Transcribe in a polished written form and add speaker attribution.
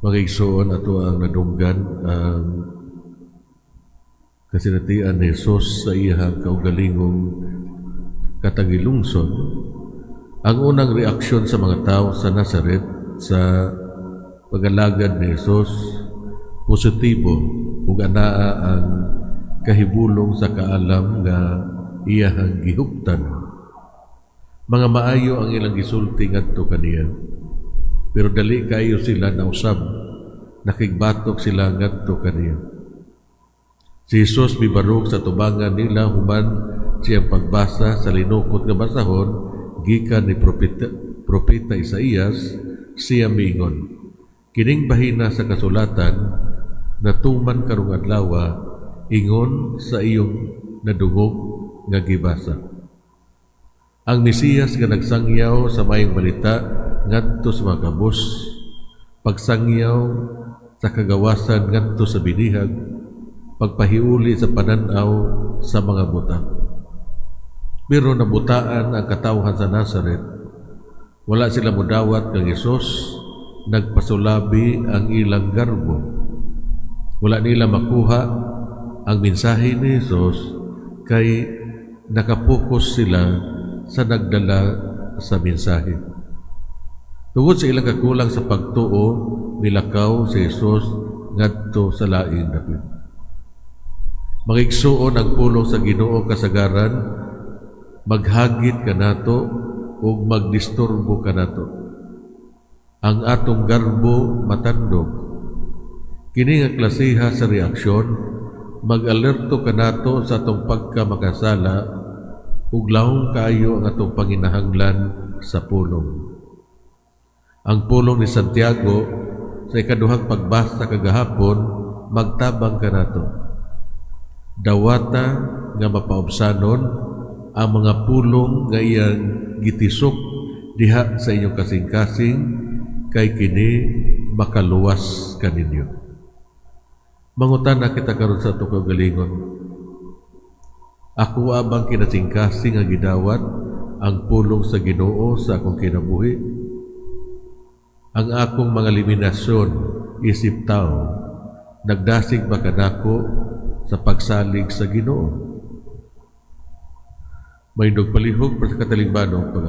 Speaker 1: Mga igsoon, ato ang nadunggan ang kasinatian ni Jesus sa iyang kaugalingong katagilungson. Ang unang reaksyon sa mga tao sa Nazaret sa pagalagad ni Jesus, positibo ug anaa ang kahibulong sa kaalam nga iyahang gihuptan. Mga maayo ang ilang gisulti ngadto kaniya. Pero dali kayo sila nausab, nakigbatok sila ngadto kaniya. Si Jesus mibarog sa tubangan nila human siyang pagbasa sa linukot nga basahon gikan ni propeta Isaías. Siya miingon, "Kining bahina sa kasulatan natuman karong adlaw ingon sa iyong nadungog nga gibasa." Ang Mesiyas nga nagsangyaw sa maayong balita ngadto sa mga kabus, pagsangyaw sa kagawasan ngadto sa binihag, pagpahiuli sa pananaw sa mga buta. Pero nabutaan ang katawhan sa Nazaret. Wala sila mudawat kang Hesus, nagpasulabi ang ilang garbo. Wala nila makuha ang mensahe ni Hesus kay nakapokus sila sa nagdala sa mensahe. Tungod sa ilang kakulang sa pagtuo, milakaw si Jesus ngadto sa laing dapit. Mga igsuon, ang pulong sa Ginoo kasagaran maghagit kanato ug magdisturbo kanato. Ang atong garbo matandog. Kini nga klasiha sa reaksyon mag-alerto kanato sa atong pagkamakasala ug lawom kaayo ang atong panginahanglan sa pulong. Ang pulong ni Santiago sa ikaduhang pagbasa kagahapon magtabang kanato. Dawata nga mapaubsanon ang mga pulong nga iyang gitisok diha sa inyong kasing-kasing kay kini makaluwas kaninyo. Mangutana kita karon sa atong kaugalingon. Ako bang kinasingkasing nga gidawat ang pulong sa Ginoo sa akong kinabuhi? Ang akong mga limitasyon isip tao, nagdasig ba kanako sa pagsalig sa Ginoo? Mahindog palihog para sa katalingbanong pag.